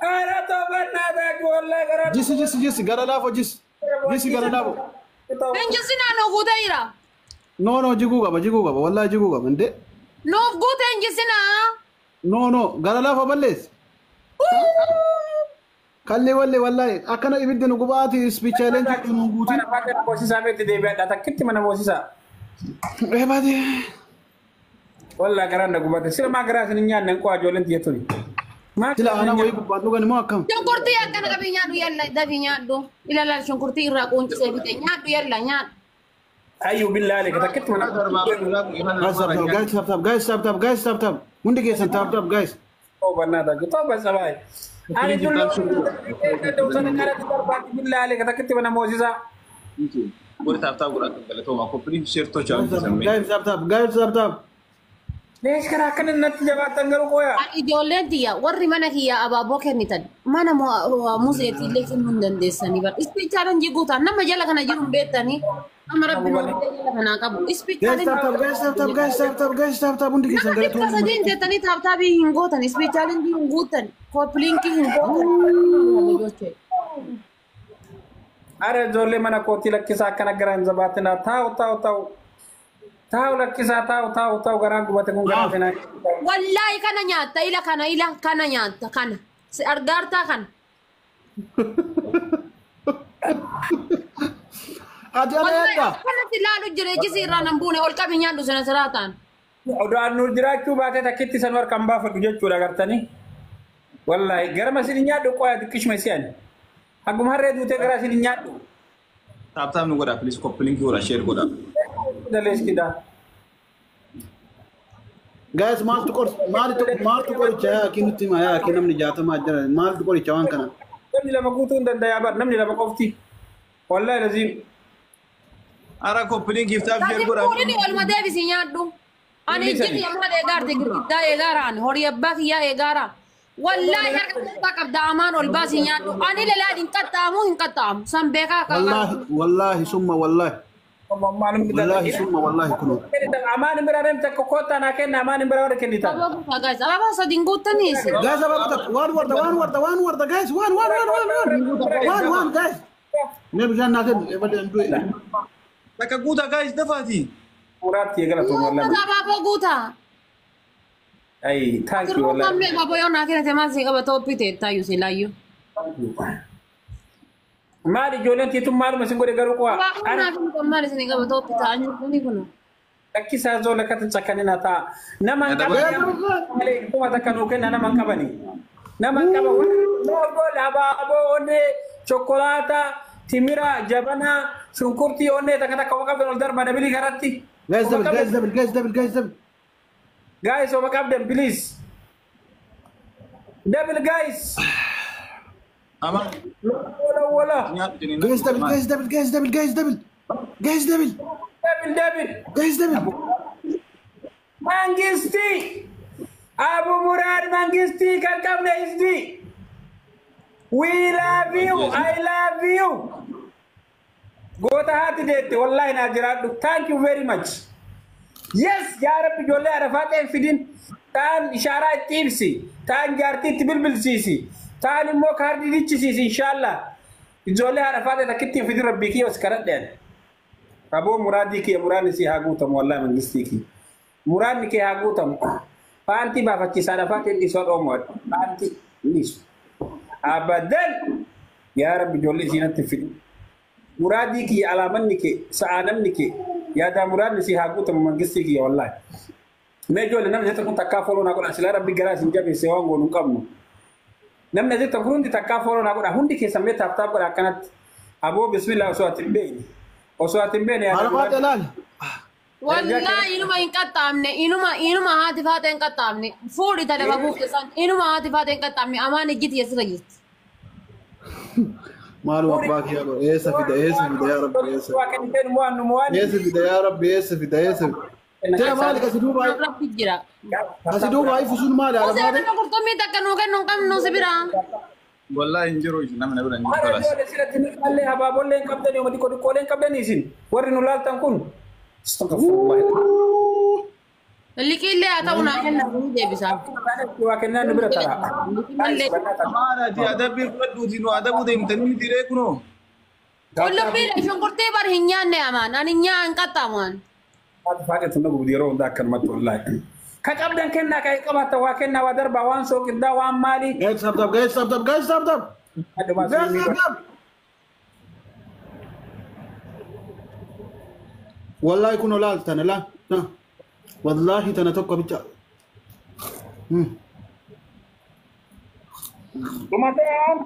Ara tobannaata wallahi gara. Jisi jisi jisi gara laafoo jisi. Jisi gara laafoo. Injisinaa nu guutee jira. No no jiguu qaba jiguu qaba wallahi jiguu qaba indee. Nuuf guutee injisinaa. No no gara laafoo balleessi. Kallee wallee wallahi akkana ibiddi nu gubaati speech challenge nu guutin. Mana faaxee moosisaa meetti deebi'adha. Takkitti mana moosisaa. Eebaati. Wallahi garaan na gubate. Sila maa garaa isin hin nyaanne hin qo'aa ijoolleen tiyya tuni. Maa Sila ana wayii gubbaan dhugan immoo akkam. Shunkurtii akkana qabii nyaadhu yalla dafii nyaadhu. Ilaalaal shunkurtii irraa quuncisee fite nyaadhu yalla nyaadhu. Ayyuu billaa aleeka takkitti mana. Guys tap tap guys tap tap guys tap tap guys tap tap. Hundi keessan tap tap guys. Tobannaata toba sabaay. Ani tulluu sana kanatti barbaadi billaa aleeka takkitti mana moosisaa. Warri tap tap godhatan galatooma. Copy link share tochaa Guys tap tap guys tap tap. Lees karaa akkana natti jabaattan garuu qoyaa. Ani ijoolleen tiyya warri mana kiyya abaaboo kennitan mana museetii illee kennuu hin dandeessanii bar. Speed challenge guutaan nama jala kana jiru hin beektanii. Amma rabbi nu jala kanaa qabu. Speed Guys tap tap guys tap tap guys tap tap guys tap tap hundi keessan Nama dhibba galatooma. sadiin jettanii tap tapii hin gootan, speed challenge hin guutan, copy linkii hin gootan. Ara ijoollee mana kootii lakkisaa akkana garaan jabaatinaa taa'u taa'u taa'u. Taa'u lakkisaa taa'u taa'u taa'u garaan gubate kun garaan sinaa. Wallaahi kana nyaatta ila kana ila kana nyaatta kana. Si argaartaa kana. Ati ana Wallaahi yaadda. akkanatti ilaalu jira ijji irraa nan buune ol qabi nyaadhu sana siraataan. Odaan nu jiraachuu baatee takkitti san harkaan baafadhu jechuudha agartanii. Wallaahi garama isin hin nyaadhu qoyaa xiqqishuma isi'ani. Haguma harree duutee garaa isin hin nyaadhu. Tap tap nu godhaa please copy link godhaa share godhaa. Dalees kidaa. Guys maaltu qor maaltu maaltu qoricha yaa akii nutti hima yaa akii namni jaatamaa jira maaltu qoricha waan kana. Namni lama guutuu hin danda'a bar namni lama qofti. Wallaahi laziim. Ara copy link tap share Taati godhaa. fuudhini waluma deebisii nyaadhu. Ani ijji amma eegaarte girgiddaa eegaaraan horii abbaa kiyyaa eegaara. Wallaahi harka keessaa qabda amaan ol baasii nyaadhu. Ani lalaan hin qaxxaamu hin qaxxaamu. San beekaa qaba. Wallaahi wallaahi summa wallaahi wallaahi summa wallaahi kunoo. Amaan bira deemte akka kottaa naa kenna amaan bira warra kennitan. Abaaboo guutaa gaayis. Abaaboo sadiin guuttaniis. Guys abaaboo takka waan warda waan warda waan warda guys waan waan waan waan waan waan waan guys. Mee bishaan naa kennu eebalee hin du'e. Takka guutaa guys dafaati. Muraatti eegala tuun Guutaa wallaahi. abaaboo guutaa. Ayi thank you Sirbuun wallaahi. kammee abaaboo yoo naa kennite maal sii qaba toophii teettaayyuu si laayyuu. Maali ijoolleen tiitun maaluma isin godhe garuu qo'a. Abaaboo naa kennitan maal isin qaba toophii ta'an kuni kun. Lakkisaa zoo lakkatti cakkanina ta'a. Nama hin qabani malee kuma takka nuu kenna nama hin qabani. Nama hin qaban warra abaaboo onnee chokolaataa timira jabanaa shunkurtii onnee takka takka oma qabdan ol darba dabilii karatti. Guys double guys double guys double guys double. Guys oma qabdan please. Double guys. Amaan Wala wala. nyaadhu jennee. Guys double guys double guys double guys double. Guys double Double double. guys double. Mangisti. Abu Murad Mangisti kan qabne isdi. We love you. I love you. Goota haati deette wallahi naa jiraadhu. Thank you very much. Yes, yaa Rabbi ijoollee arafaa ta'e fidin. Ta'an ishaaraa itti ibsi. Ta'an jaartii itti bilbilsiisi. Ta'an immoo kaardii dichisiisi inshallah. Ijoollee arafaa ta'e takkitti hin fidin rabbii kiyya os kadhadheen. Aboo muraadii kiyya muraadni si haa guutamu wallahi mangistii kiyya. Muraadni kee haa guutamu. Paantii baafachiisaa lafaa ta'e dhiisoo dhoomu. Paantii dhiisu. Abadan yaa Rabbi ijoollee isiinatti hin fidin. Muraadii kiyya alaamanni kee sa'aanamni kee yaadaa muraadni si haa guutamu mangistii kiyya wallahi. Mee ijoollee namni jettan kun takkaa foloo naa godha silaa rabbi garaa isin jabeesse waan goonu hin qabnu. Namni jettan kun hundi takkaa foloo naa godha hundi keessan mee tap tap godha akkanatti. Aboo bismillah osoo ati hin beekne. Osoo ati hin beekne yaada Arafaa muraadni. ilaali. Wallaahi inuma hin qaxxaamne inuma inuma haati faata hin qaxxaamne fuudhi tana babuuf isaan inuma haati faata hin qaxxaamne amaan ijjiti eessirra jirti. Maaluma abbaa kiyya godhe eessa fida eessa fida yaa rabbi eessa. Waaqni waan nu waan. Eessa fida yaa rabbi eessa fida eessa fida. Jala maali kasi duuba Rabbi jira. kasi duuba ifu sun maali Musee arafaa nama qurxummii takka nuu kennu hin qabnu si biraa. Wallahi hin jiru namni na bira hin jiru. Hara ijoollee sirratti ni qallee habaabollee hin qabdanii uummati xiqqoolee hin qabdanii isin warri nu laaltan kun. Astaghfirullah. Liqiillee haa ta'u naa kenna ni deebisaa. Waa kennaa nu bira tara. Amaana ati adabbii fudhadhuuti nu adabuu deemtanii miti ree kunoo. Qullubbiidha shunkurtii bar hin nyaanne amaan ani nyaa hin qaxxaamu an. Faaqetu na gubdi yeroo hundaa akkanumatti wallaahi. Ka qabdan kennaa ka qabaata waa kennaa waa darbaa waan sooqiddaa waan maalii. Guys, tap tap, guys, tap tap, guys, tap tap. Guys, tap tap. Wallahi kun olaal tana la. Wallahi tana tokko bicha. Dhumateen.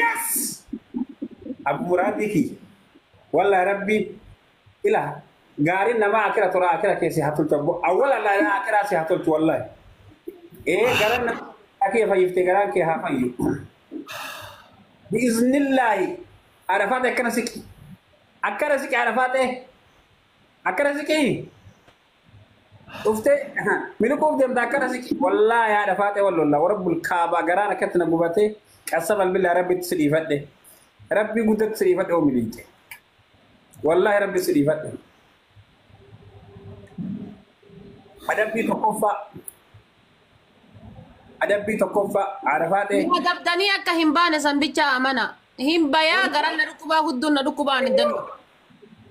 Yes! Abu Muraadii kiyya. Wallahi rabbi ila gaariin namaa akira tora akira keessi haa tolchu abbo awwala laa akira si haa tolchu wallahi. Ee garaan namaa kee fayyifte garaan kee haa fayyu. Biiznillaahi Arafaat akkana siqi. Akkana siqi Arafaat akkana siqi. Dhuftee miliquuf deemta akkana siqi. Wallaahi Arafaat wallolla warabbul kaabaa garaan akkatti na gubatee qassa balbillaa rabbitti si dhiifadhe. Rabbi guddatti si dhiifadhe oo miliiqe. Wallaahi rabbi si dhiifadhe. Adabbii tokkoffaa. Adabbii tokkoffaa Arafaat. Adabdanii akka hin baane san bicha amana. Hin bayaa garaan na dhukkubaa hudduun na dhukkubaa ani danda'u.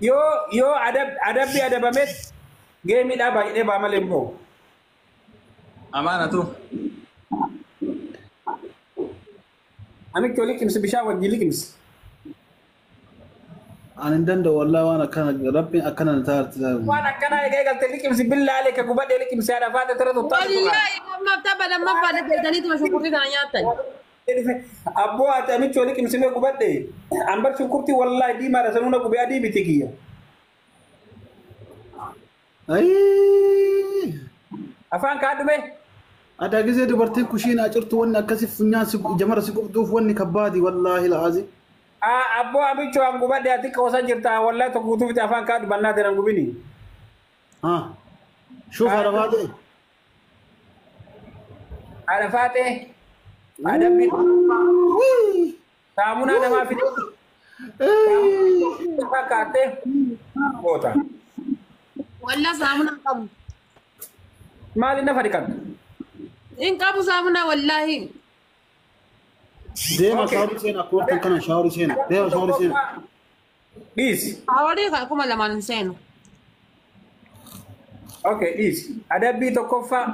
Yoo yoo adabbii adabamet geemiidhaa baay'ee baa malee immoo. Amaana tu. Amichi liqimsi bishaan wajjin liqimsi. Ani hin danda'u wallahi waan akkana rabbiin akkana na taarti. Waan akkanaa egaa eegalte liqimsi billaalee ka gubadhee liqimsi Arafaat tara tuttaa. Wallaahi ammaaf tapha lammaffaa deddeebitaniituma shunkurtii kana nyaattan. Abboo ati amichi liqimsi mee gubadhee ambar shunkurtii wallaahi diimaadha sanuu na gubee adii miti kiyya. Ayii. Afaan kaadhume. Adaa gisee dubartiin kushiinaa cirtu wanni akkasii funyaan si jamara si qubduuf wanni kabbaadi wallaahi la'aazi. Abboo amicho an gubadhe ati qoosa jirta wallaahi tokko guutuu fite afaan kaadhu bannaa jiran gubini. Shuuf Arafaate. Arafaate. Adabbii saamunaa namaa fide. Afaan kaattee goota. Wallaa saamunaa qabu. Maali nafa dhiqattu? Hin qabu saamunaa wallaahi. Deema shaaworii seena akka wartan kana shaaworii seena. Deema shaaworii seena. Dhiisi. Shaaworii 2000 hin seenu. Okay dhiisi. Adabbii tokkoffaa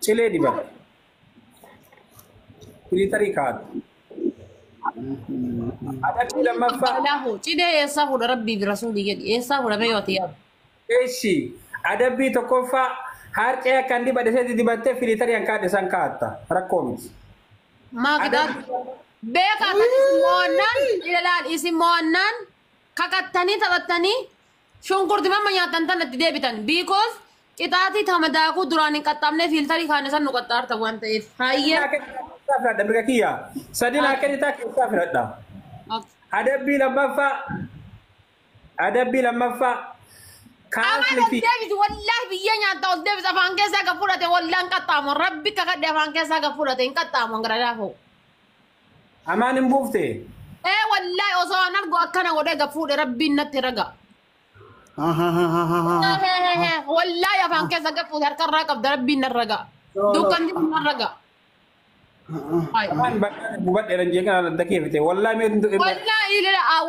cilee dibata. Filitarii kaa'atu. Adabbii lammaffaa. Cilee eessaa fuudha rabbii fi rasuulii jedhi eessaa fuudha mee yoo ati yaadu. Eeshi adabbii tokkoffaa harcee akkan dibadhe seeti dibattee filitarii an kaadhe san kaa'atta rakkoo miti. Maa qixaatu beekaa kan isin mo'annaan ilaal isin mo'annaan kakattanii taphattanii shunkurtii mamma nyaattan tan itti deebitan because qixaatii tama daakuu duraan hin qaxxaamne fiiltarii kaane san nu qaxxaarta waan ta'eef. Hayyee. Filadha mirga kiyya sadi naa kennitaa keessaa filadha. Adabbii lammaffaa adabbii lammaffaa. Amaan ol deebisi wallaahi biyya nyaata ol deebisi afaan keessaa kan fudhate wallaahi hin qaxxaamu rabbi kakadhe afaan keessaa kan fudhate hin qaxxaamu gara laafoo. Amaan hin buufte. Ee wallaahi osoo an argu akkana godhee gad fuudhe rabbiin natti raga. Wallaahi afaan keessa gad fuudhe harkarraa qabda rabbiin nan raga. Dukkanti nan raga. Amaan gubadhe dhan jee kana dakee fite wallaahi mee Wallaahi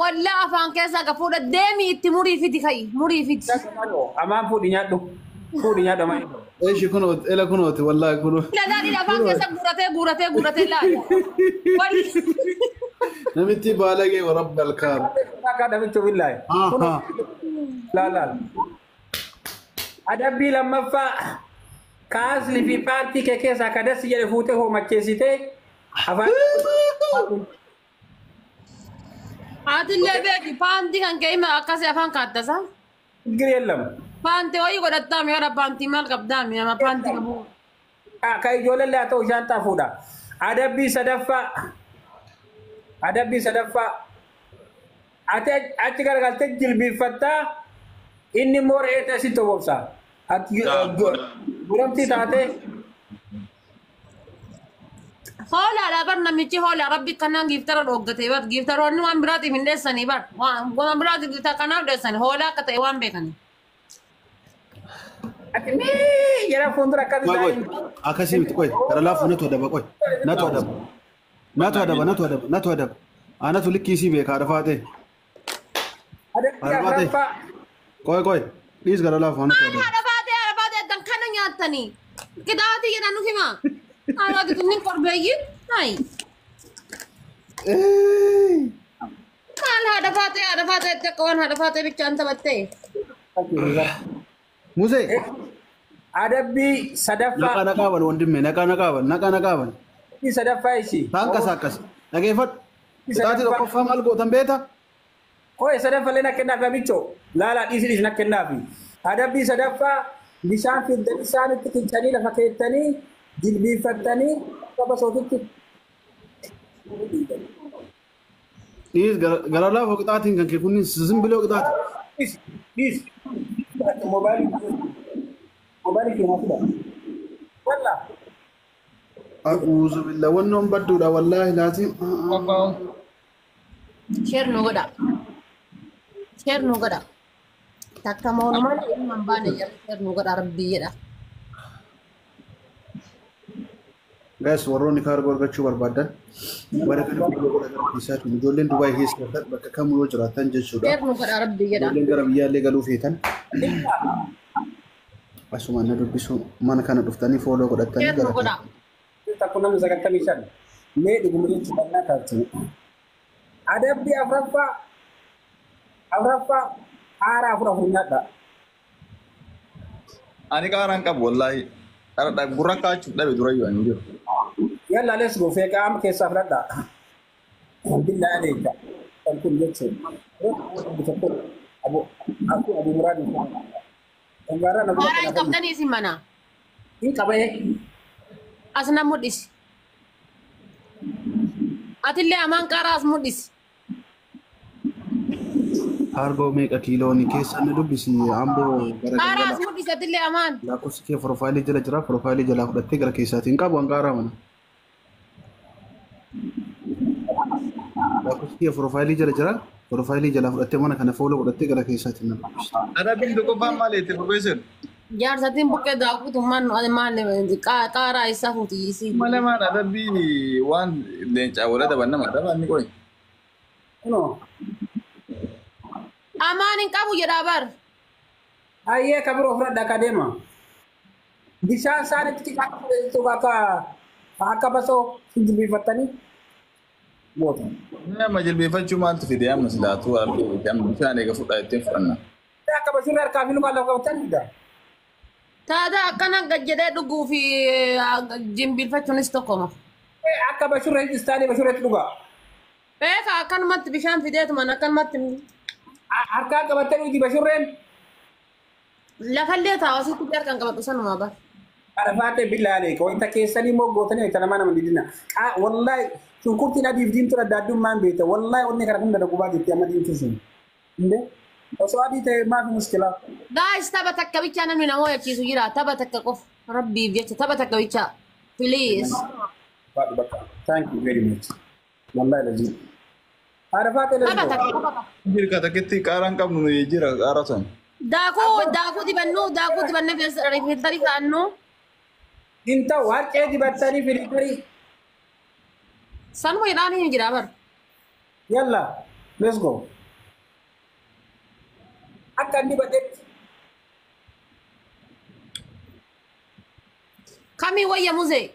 wallaahi afaan keessaa gad fuudhe deemi itti murii fiti ka'i murii fiti. Amaan fuudhi nyaadhu fuudhi nyaadhu amaan. Eeshi kunooti ela kunooti wallaahi kunoo. Ilaali afaan keessa guuratee guuratee guuratee laala. Namitti baalagee warabba alkaaba. Akka namichi billaahi. Laalaal. Adabbii lammaffaa kaasli fi paartii kee keessaa ka dassi jedhe fuutee hoomacheessitee afaan. Atillee beeki paantii kan kee hima akkasii afaan kaattasa. ችግር የለም. Paantii wayii godhattaa mi hora paantii maal qabdaa mi nama paantii qabu. Ka ijoollee haa ta'u shaantaa fuudha. Adabbii sadaffaa. Adabbii sadaffaa. Ati achi garagaltee jilbiiffattaa inni immoo re'ee ta'e sitti obobsa. Ati guramtii taatee. Hoolaadha bar namichi hoolaa rabbi kanaan giiftara dhooggatee bar giiftaroonni waan biraatiif hin dheessanii bar waan biraatiif giiftara kanaaf dheessanii hoolaa akka ta'e waan beekanii. Ati mee jara fuuldura akkas Qoy qoy. taa'in. Akkasii miti qoy. Gara laafu natu adaba qoy. Natu adaba. Natu adaba natu adaba natu adaba. Anatu likkii isii beeka haadha faatee. Adabbii Haadha faatee. afuraffaa. Qoy qoy. Dhiis gara laafu anatu Maal adaba. haadha faatee haadha faatee addan kana nyaattanii qixaatii jedhan nu hima. Haadha kunniin korbeeyyiin hayi. Maal haadha faatee haadha faatee itti akka waan haadha faatee bichaan taphattee. Musee. Adabbii Naqaa sadaffaa. naqaa bal wandimme naqaa naqaa bal naqaa naqaa bal. Adabbii sadaffaa ishii. Taan kasa akkas. Dhageeffadhu. Qixaatii tokkoffaa maal gootan beekta? Qoy sadaffallee na kennaafi amichoo. Laalaa dhiisi dhiisi na kennaafi. Adabbii sadaffaa bishaan fiddanii isaanitti kichanii lafa keettanii jilbiinfattanii qaba sootitti. Dhiis gara laafu qixaatiin kan kee kunniin simbiloo qixaati. Dhiisi dhiisi. Moobaayilii moobaayilii keenyaa fida. Walla. A'uuzu billah wannoon badduudha wallaahi laatiin. Sheer nu godha. Sheer nu godha. Takka moonumaan ilma hin baane jedha. Sheer nu godha rabbii jedha. Guys warroonni kaargoo argachuu barbaadan bara kana fuula godha gara keessaatiin ijoolleen Dubaay keessa jirtan bakka kamuu yoo jiraatan jechuudha. Sheer nu godha rabbii jedha. Ijoolleen gara biyyaallee galuu feetan asuma na dubbisu mana kana dhuftanii fooloo godhatanii Sheer nu gara godha. Takku namni 95. Mee dhuguma jechuun bal'aa taatu. Adabbii afuraffaa afuraffaa haaraa afur afur nyaadha. Ani qaaraan qabu wallaahi. Gurra kaachuuf dhabe durayyuu ani jiru. Yalla let's go fee qaama keessaa fudhadha. Billaa aleeka. Kan kun jechuun. Abu aku Abu Murad. Gambaran Abu Haaraa hin qabdanii isin mana. Hin qabee. As na mul'isi. Atillee amaan qaaraa as mul'isi. Kaargoo meeqa kiilooni keessa na dubbisi amboo gara Qaaraa as galgala. mul'isi atillee amaan. Lakkoofsi kee profaayilii jala jira profaayilii jalaa fudhattee gara keessaatiin qabu hanqaaraa mana. Lakkoofsi kee profaayilii jala jira profaayilii jalaa fudhattee mana kana fooloo godhattee gara keessaatiin na dubbisi. Adabbiin tokkoffaan maal jette Profeesar? Jaarsatiin buqqee daakutu maal qaaraa isaa fuuti isii. Malee maal adabbii waan leencaa wal adaban nama adabaan ni qoy. Kunoo. Amaan hin qabu jedhaa bar. Ayyee ka biroo fudhadha ka deema. Bishaan isaanitti xiqqaa akka akka basoo jilbiinfattanii goota. Inni amma jilbeeffachuu maaltu fide amma silaatuu amma bishaan eega fudhaa ittiin fudhanna. Akka bashurri harkaa fi lukaan lafa qabatanii fida. Taata akkana gad jedhee dhuguu fi jilbiinfachuunis tokkoma. Akka bashurri istaanii bashurreetti dhugaa. Beeka akkanumatti bishaan fideetuman akkanumatti Harkaa qabattanii dhugi bashurreen. lafallee taa'u asitti harkaan qabadhu sanumaa bar. Arafaatee billaalee wanta keessanii immoo gootanii wanta namaa nama didina. Wallaahi shunkurtiin adiif diimtuun adda addummaan beekta. Wallaahi onni kana hunda gubaa jirti amma diimtuu sun. Indee osoo adii ta'e maafi muskilaa. Guys tapha takka bichaa namni nama hojjechiisu jira tapha takka qofa rabbiif jecha tapha takka bichaa please. Baadhu bakka. Thank you very much. Wallaahi lazim. Arafaatee Tapha lazim. takka qofa. Jirka takkitti qaaraan qabnu nuyi jira qaara san. Daakuu daakuu dibannu daakuu dibannee filtarii kaa'annu Hin ta'u harcee dibattanii filitarii. sanuma jedhaan hin jira bar. Yalla let's go. Akka inni badhetti. Kamii wayya muzee?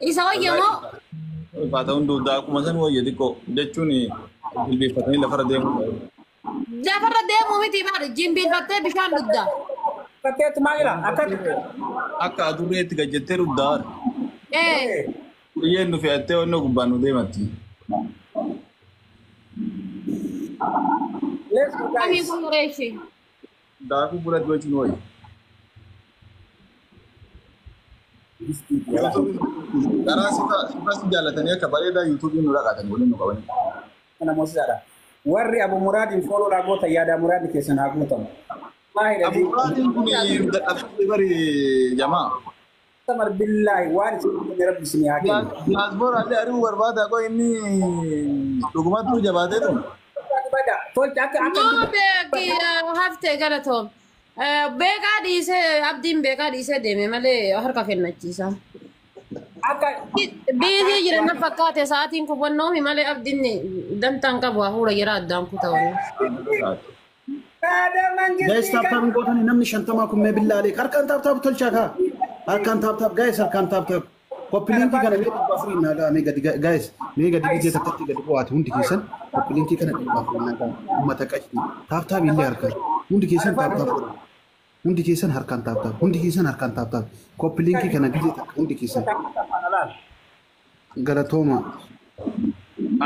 Isa wayya moo? Ulfaata hunduu daakuma san wayya xiqqoo jechuun jilbeeffatanii lafarra deemu. Lafarra deemuu miti bar jilbiinfattee bishaan dhugda. Fakkeetu maal akka Akka adurreetti gad jettee dhugdaa. Ee Guyyeen nu fe'attee onnoo gubbaan nu deematti. Let's go kamii guys. kun reeshi? Daakuu fudhatu jechuun wayya. Karaa sifa si jaallatanii akka bareedaa yuutuubiin nu dhaqaatanii waliin nu qabanii. Kana moosisaadha. Warri Abu Muraadiin fooloo dhaa goota yaada muraadni keessan haa guutamu. Maahidha. Abu Muraadiin kun dadhabsiisee bari jamaa. Customer billahi waan isin rabbi isin haa kennu. Diyaaspooraallee ari'uu barbaada koo inni dhugumattuu jabaatee ture. Tolcha akka akka No beeki haftee galatoom. Beekaa dhiisee abdiin beekaa dhiisee deeme malee harka kennachiisa. Akka Biizii jira na fakkaate sa'aatiin kubannoomi malee abdiin dantaan qabu hafuura jira addaan kutaa. Kaada Guys, mangistii tap tap hin gootani namni 50 kun mee billaalee harkaan tap tap tolchaa kaa. Harkaan tap tap guys, harkaan tap tap. Copy linkii kana mee 400 naa ga'a mee gadi guys, mee gadi gijee takkatti gadi bu'aati hundi keessan copy linkii kana 400 naa ga'a uummata qashti. Tap tap illee harkaan hundi keessan tap tap godha. Hundi keessan harkaan tap tap, hundi keessan harkaan tap tap. Copy linkii kana gijee takka hundi keessan. Galatooma.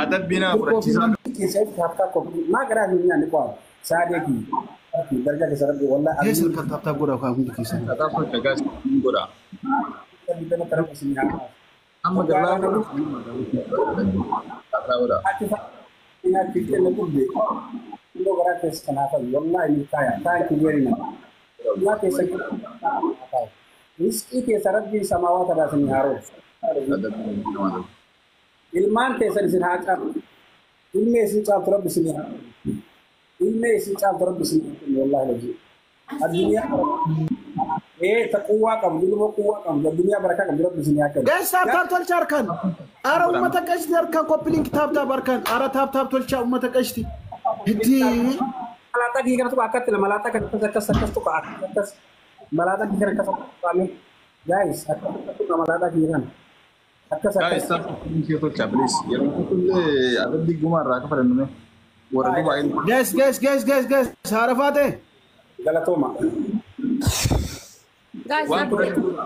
Adabbii nama fudhachiisaa. Keessatti haftaa kophii maa garaa hin nyaanne qo'a. Saadee fi dargaa keessa rabbi wallahi. Guys, harkaan tap tap godha kaa hundi keessan. Tap tolcha guys godha. Amma gallaa godhu. Godha. Ati nyaachifte na gubbe. Indoo garaa keessa kanaaf wallahi ni kaaya. Thank you very much. Yaa keessa riskii keessa rabbi samaawaata baasin haaroo. Ilmaan keessan isin haa caalu. Ilmee isin caaltu rabbi isin haa Ilmee isin caaltu rabbi isin haa kennu wallahi lajii. Addunyaa ta quwwaa qabdu ilmoo quwwaa qabdu addunyaa barakaa qabdu rabbi isin haa kennu. Guys, tap tap tolcha harkaan. Ara uummata qashti harkaan copy link tap tap harkaan. Ara tap tap tolcha uummata qashti. Hiddii. Malaaxaa kiyya kana tuqa akkatti la malaaxaa kana akkas akkas akkas tuqa akkas malaaxaa kiyya kana akkas akkas guys akkas tuqa malaaxaa kiyya kana akkas Guys, akkas tap tap tolcha please. Yeroo tokkollee adabbii gumaa irraa kafalannu mee. Warra dubaa'in. Guys, guys, guys, guys, guys. Haara faate. Galatooma. Guys, Waan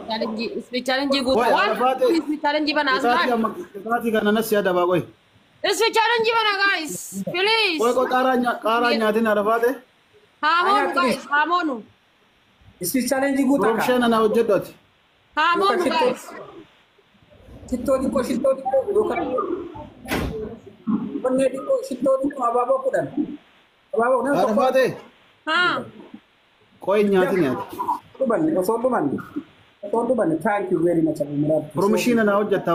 challenge challenge guutuu. Wai, Waan Arafaate. challenge bana aslaan. Qixaatii kana nas yaada baa qoy. Isfi challenge bana guys. Please. Qoy qoy qaaraa nyaatin Arafaate. Haamoonu guys, haamoonu. Isfi challenge guutaa kaa. Koromshee nana hojjedhu ati. Haamoonu guys. Shittoo xiqqoo shittoo xiqqoo yookaan onnee xiqqoo shittoo xiqqoo abaaboo 10. Abaaboo nama tokko Arafaate. Haa. Qoy nyaatin nyaati. Dhumanne osoo dhumanne osoo dhumanne thank you very much Abu Muraad. Koromshee nana hojjetta.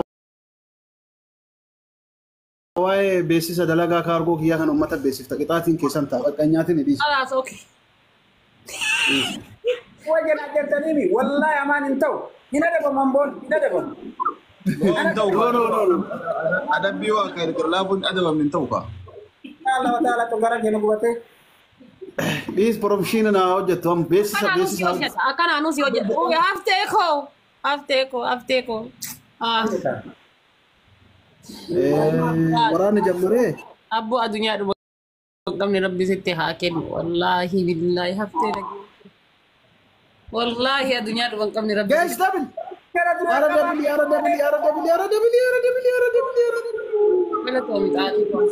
Waa'ee beeksisa dalagaa kaargoo kiyyaa kan uummata beeksifta. Qixaatiin keessan ta'a. Bakka nyaatin dhiisi. Khalaas okay. Wajan ajartaniimi wallahi amaan hin ta'u hin adabamu amboon hin adabamu. Hin ta'u. No, no, no, no. Adabbii waa akka laafuun adabamne hin ta'u kaa. Allah ta'ala tu gara keenya gubatee. Dhiis koromshee nana hojjettu. Amma beeksisa Akkana nusi beeksisa. hojjeta. Akkana nusi hojjeta. Uy, haftee koo. Haftee koo, haftee koo. Ah, Waraanni jammaree. Abboo addunyaa dhuma qabne rabbi sitti haa kennu. Wallaahi billaahi haftee dhagee. Wallaahi addunyaa dhuma qabne rabbi. Guys, double. Ara double, ara double, ara double, ara double, ara double, ara double, ara double. Galatoomi xaaxii koo.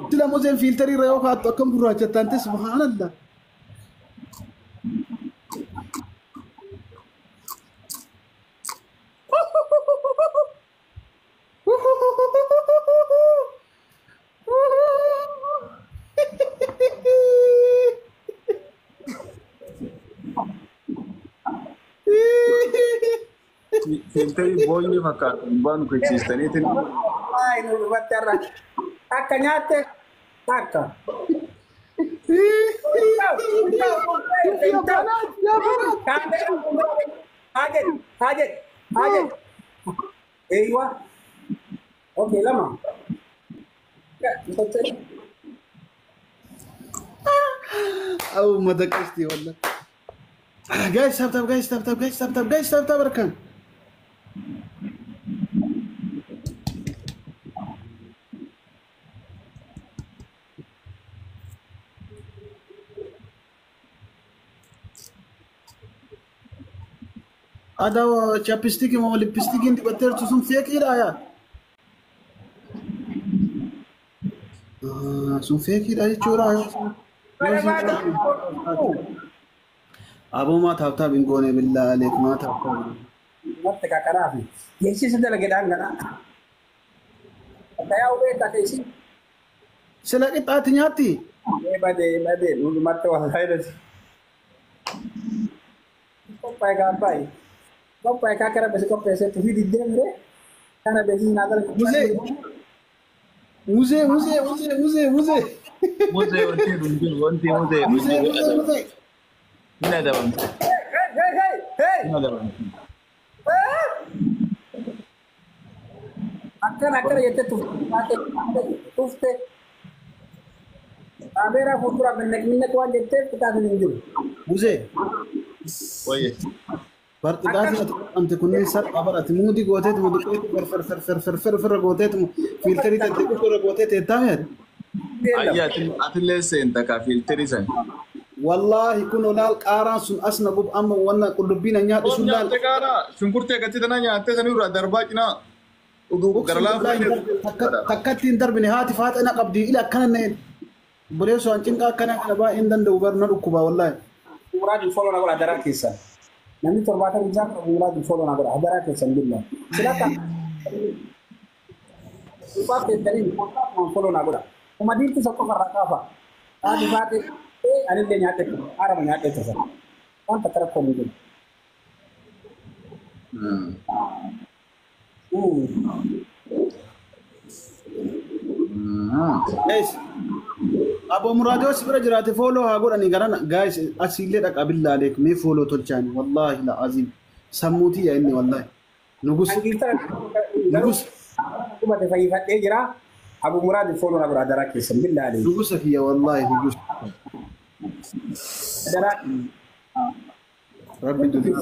Sila muzeen filterii irra yoo kaa'attu akkam gurraacha taante subhaanallah. Filterii booyyee fakkaatu gubbaa nu keessiistaniitiin. Wallahi nu dubatte har'a. Akka nyaatte akka. Hajet, hajet, hajet. Eywa. Okay, lama. Aw uummata qashtii wallah. Guys, tap tap, guys, tap tap, guys, tap tap, guys, tap tap harkaan. Aadaa chapstickii moo lipstickiin dibatteertu sun fakeiidha yaa. Sun fakeiidha jechuudha. Aboo maa tap tap hin goone billaa aleek maa tap tap. Natti kakanaafi. Yeesisa dalagedhaan kana. Akka yaa'u beektaa keessi. Sila qixxaatti nyaatti. Badee badee dhugumatti wallahi dha. Qophaa'e gaabbaa'e. Qophaa'e kaa kara basi qopheessetti fi diddeemire kana beeksisi naa galchu. Muzee. Muzee muzee muzee muzee muzee. Muzee wanti hin wanti muzee. Muzee muzee muzee. Hin adabamte. Hey hey hey hey. Hin adabamte. Akkana akkana jettee tufte kaameeraa fuuldura minnaq minnaq waan jetteef qixaatiin hin jiru. Muzee. Wayye. Barxixaatiin ati qabamte kunneen salphaa barate muudii gooteetu mudiqeetu fer fer fer fer fer gooteetu fiiltarii tattee irra gootee teettaa mi'aati. Ayya atillee seenta kaa fiiltarii san. Wallaahi kun olaal qaaraan sun as na gub amma wanna qullubbiin nyaadhu sun laal. Nyaatte qaaraa shunkurtii akkatti tana nyaattee sanii irraa darbaa cinaa. Takkatti hin darbine haati faaxina qabdi ila akkana na'een. Buleessu an cinqaa akkana kana baay'ee hin danda'u bar na dhukkuba wallaahi. Muraadin foloo na godha daraa keessan. Namni 76 qabu muraadin foloo na godha daraa keessan billa. Silata. Uffaa keessaniin foloo na godha. Kuma diintu isa qofa irraa kaafa. Haati faaxee anillee nyaadhe haarama nyaadhe tasa. Waan takka rakkoo hin jiru. Guys, Abbo Muraadoo si bira jiraate fooloo haa godhanii garana guys asiillee dhaqa billaalee mee fooloo tolchaani wallaahi la aziim sammuutii yaa inni wallaahi nugus nugus Qubate fayyifadhee jira. Abu Muraad fooloo na godha daraa keessan billaalee. nugusa kiyya wallaahi nugus Daraa rabbi durii